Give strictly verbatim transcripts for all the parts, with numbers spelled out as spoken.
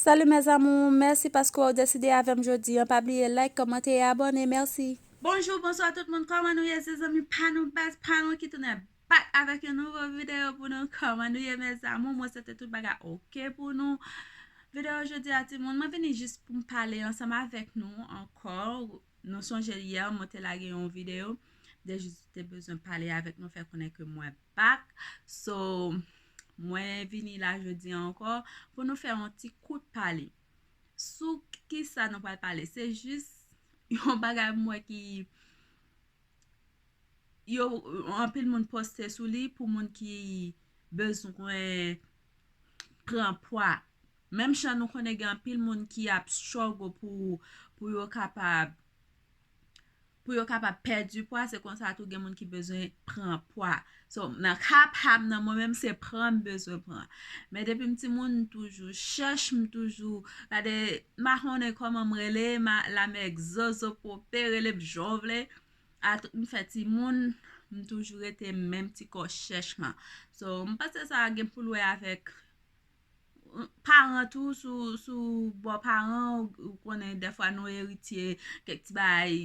Salut mes amours, mèsi paske w deside avè m jodi an. Pa bliye like, kòmante e abòne. Mèsi. Bonjou, bonswa tout moun. Kòman nou ye, se zanmi pa nou, baz pa nou ki tounen back avèk yon nouvo videyo pou nou. Kòman nou ye, mes amours? Mwen swete tout bagay oke pou nou. Videyo jodi a, timoun, mwen vini jis pou m pale ansanm avèk nou ankò. Nou sonje yè, mwen te lage yon videyo. M te jis te bezwen pale avèk nou, fè konnen ke mwen back. So, mwen vini la jodi a ankò pou nou fè yon ti kout pale. Sou kisa nou pral pale? Se jis yon bagay mwen ki yo anpil moun poste sou li pou moun ki bezwen pran pwa. Menm jan nou konnen gen anpil moun ki ap struggle pou pou yo kapab pou yo kapab pèdi pwa, se konsa tou gen moun ki bezwen pran pwa. So, nan ka pa m nan, mwen menm se pran m bezwen pran. Men depi m timoun, m toujou chèch, m toujou gade, m pa konnen kòman m rele, ma, la mè zozo pope, rele m jan w vle. A tout m fè timoun, m toujou rete menm ti kò chèch lan. So, m panse sa gen pou l wè avèk paran tou, sou sou bò paran, ou konnen dèfwa nou eritye kèk ti bagay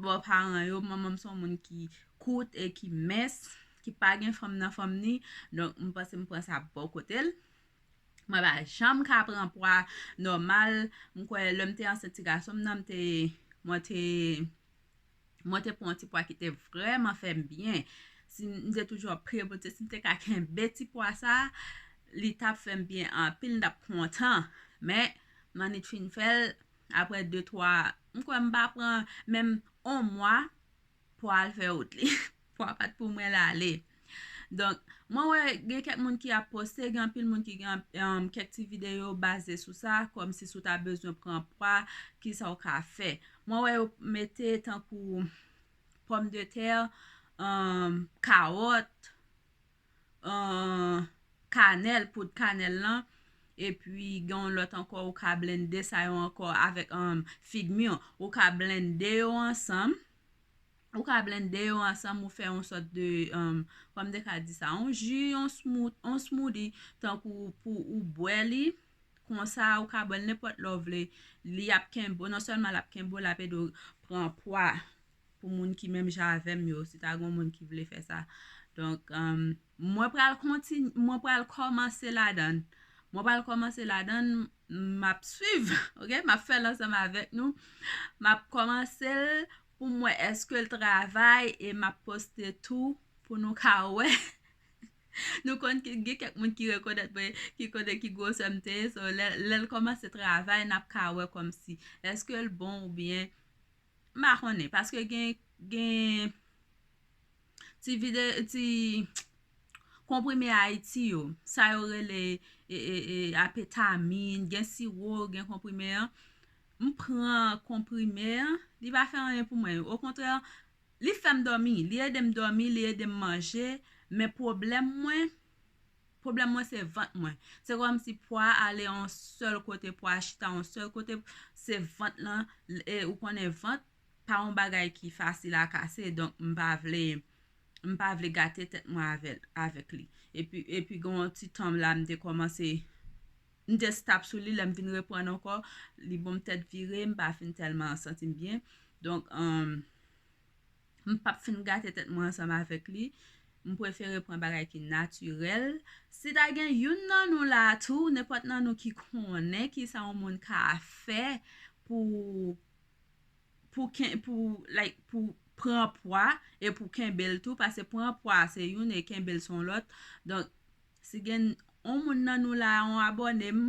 bò paran yo. Manman m se yon moun ki kout e ki mens, ki pa gen fanm nan fanm ni. Donk, m panse m pran sa bò kote l. Mwen pa janm ka pran pwa nòmal. M kwè lè m te ansent ti gason m nan, m te, mwen te Mwen te pran yon ti pwa ki te vrèman fè m byen. Si m te toujou ap priye Bondye, si m te ka kenbe ti pwa sa, li t ap fè m byen anpil, m t ap kontan. Men, m annik fin fè l, apre de, twa, m kwè m pa pran menm yon mwa pou al fè wout li. Pwa pa t pou mwen l ale. Donk, mwen wè gen kèk moun ki ap poste, gen anpil moun ki gen um, kèk ti videyo baze sou sa, kòmsi si w ta bezwen pran pwa, kisa w ka fè. Mwen wè yo mete tankou pòmdetè, um, kawòt, um, kanèl, poud kanèl lan, epi gen yon lòt ankò ou ka blende sa yo ankò avèk um, figmi. Ou ka blende yo ansanm. Ou ka blende yo ansanm, ou fè yon sòt de, um, kòm de ka di sa, yon ji, yon smooth, yon smoothie, tankou pou ou bwè li, konsa ou ka bwè l nenpòt lè w vle. Li ap kenbe w, non sèlman l ap kenbe w, l ap ede w pran pwa pou moun ki menm jan avè m yo, si ta gen moun ki vle fè sa. Donk, um, mwen pral kontinye, mwen pral kòmanse ladan l. Mwen pral kòmanse ladan l, m ap swiv, oke? M ap fè l ansanm avèk nou. M ap kòmanse l pou m wè èske l travay e m ap poste tou pou nou ka wè. Nou konn gen kèk moun ki rekonèt mwen, ki konnen ki gwosè m te ye. So, lè, lè l kòmanse travay, n ap ka wè kòmsi èske l bon oubyen m pa konnen. Paske gen, gen ti vide, ti konprime Ayiti yo, sa yo rele e, e, e, apetamin, gen siwo, gen konprime an. M pran konprime an, li pa fè anyen pou mwen. Okontrè, li fè m dòmi, li ede m dòmi, li ede m manje, men pwoblèm mwen, pwoblèm mwen se vant mwen. Se kòmsi pwa ale yon sèl kote, pwa chita yon sèl kote, se vant lan, e ou konnen vant pa yon bagay ki fasil a kase, donk m pa vle, m pa vle gate tèt mwen avè, avèk li. Epi, epi gen yon ti tan la, m te kòmanse, m te stop sou li, lè m vin reprann ankò, li ban m tèt vire, m pa fin tèlman santi m byen. Donk, um, m p ap fin gate tèt mwen ansanm avèk li. M prefere pran bagay ki natirèl. Si ta gen youn nan nou la tou, nenpòt nan nou ki konnen kisa yon moun ka fè pou, pou, ken- pou, like, pou pran pwa e pou kenbe l tou, paske pran pwa se youn e kenbe l se yon lòt. Donk, si gen yon moun nan nou la, yon abòne m,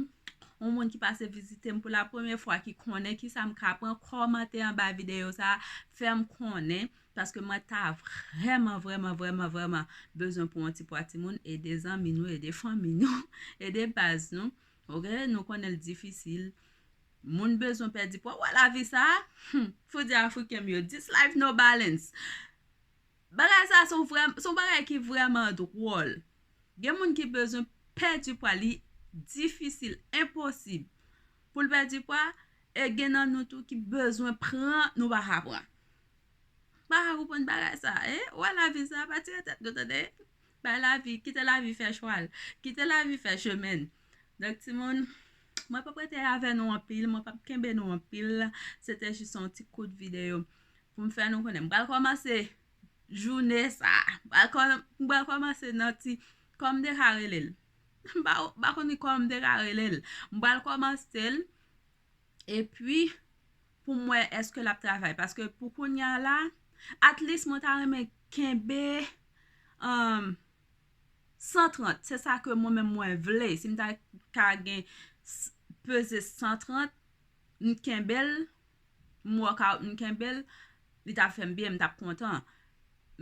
yon moun ki pase vizite m pou la premye fwa, ki konnen kisa m ka pran, kòmante anba videyo sa, fè m konnen, paske mwen ta vrèman, vrèman, vrèman, vrèman bezwen pran yon ti pwa timoun, ede zanmi nou, ede fanmi nou, ede baz nou. Oke? Nou konnen l difisil. Moun bezwen pèdi pwa. Wè lavi sa? Hmm, fodi afriken m yo. This life no balance. Bagay sa se yon vrè, se yon bagay ki vrèman dwòl. Gen moun ki bezwen pèdi pwa, li difisil, enposib pou l pèdi pwa, e gen nan nou tou ki bezwen pran, nou pa ka pran. Pa ka konprann bagay sa, e? Wè lavi sa, pa tire tèt nou, tande? Bay lavi, kite lavi fè chwa l, kite lavi fè chemen l. Donk, timoun, Mwen p ap rete avè nou anpil, mwen p ap kenbe nou anpil. Se te jis yon ti kout videyo pou m fè nou konnen. M pral kòmanse jounen sa. M pral kò- m pral kòmanse nan ti, kòman m te ka rele l. M pa, m pa konn kòman m te ka rele l. M pral kòmanse l. Epi, pou m wè èske l ap travay. Paske pou kounye a la, at least mwen ta renmen kenbe um, san trant. Se sa ke mwen menm mwen vle. Si m ta ka gen s- peze san trant, m kenbe l, m workout, m kenbe l, li t ap fè m byen, m t ap kontan.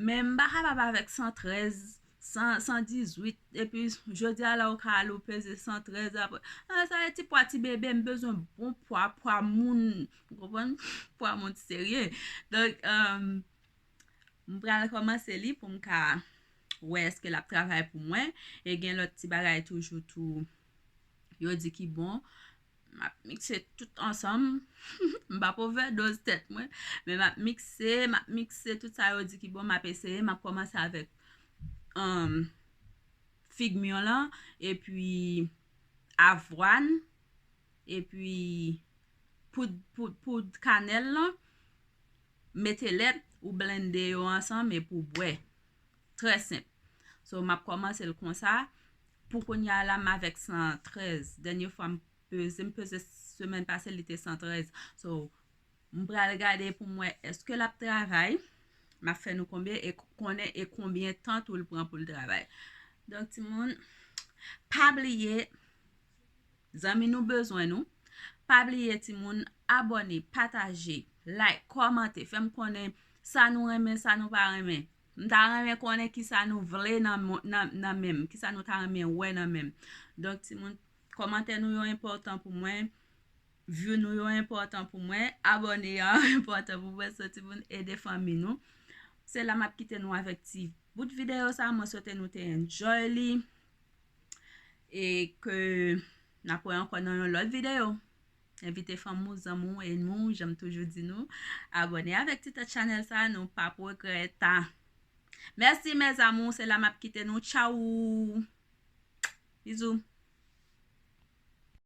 Men m pa kapab avèk san trèz, san, san dizuit, epi jodi a la ou ka al ou peze san trèz apre. Ah, sa e ti pwa ti bebe, m bezwen bon pwa, pwa moun, ou konprann? Pwa moun serye. Donk, um, m pral kòmanse li pou m ka wè èske l ap travay pou mwen. E gen lòt ti bagay toujou tou yo di ki bon. M ap mikse tout ansanm. M p ap ovèdoz tèt mwen. Men m ap mikse, m ap mikse tout sa yo di ki bon. M ap eseye. M ap kòmanse avèk um, fig myon lan, epi avwàn, epi poud, poud, poud kanèl lan. Mete lèt, ou blende yo ansanm epi w bwè. Trè senp. So, m ap kòmanse l konsa. Pou kounye a la, m avèk san trèz. Dènye fwa m peze, m peze semèn pase, li te san trèz. So, m pral gade pou m wè èske l ap travay. M ap fè nou konbyen e konnen e konbyen tan tou l pran pou l travay. Donk, timoun, pa bliye, zanmi nou bezwen nou. Pa bliye, timoun, abòne, pataje, like, kòmante, fè m konnen sa nou renmen, sa nou pa renmen. M ta renmen konnen kisa nou vle nan, mo- nan, nan men m, kisa nou ta renmen wè nan men m. Donk, timoun, kòmantè nou yo enpòtan pou mwen, view nou yo enpòtan pou mwen, abòne a enpòtan pou mwen, so timoun, ede fanmi nou. Se la m ap kite nou avèk ti bout videyo sa, mwen swete nou te enjoy li. E ke n ap wè ankò nan yon lòt videyo. Envite fanmi w, zanmi w, enmi w, jan m toujou di nou. Abòne avèk ti tèt chanèl sa, nou p ap regrèt. Mèsi, mes amours, se la m ap kite nou. Tchao! Bizou!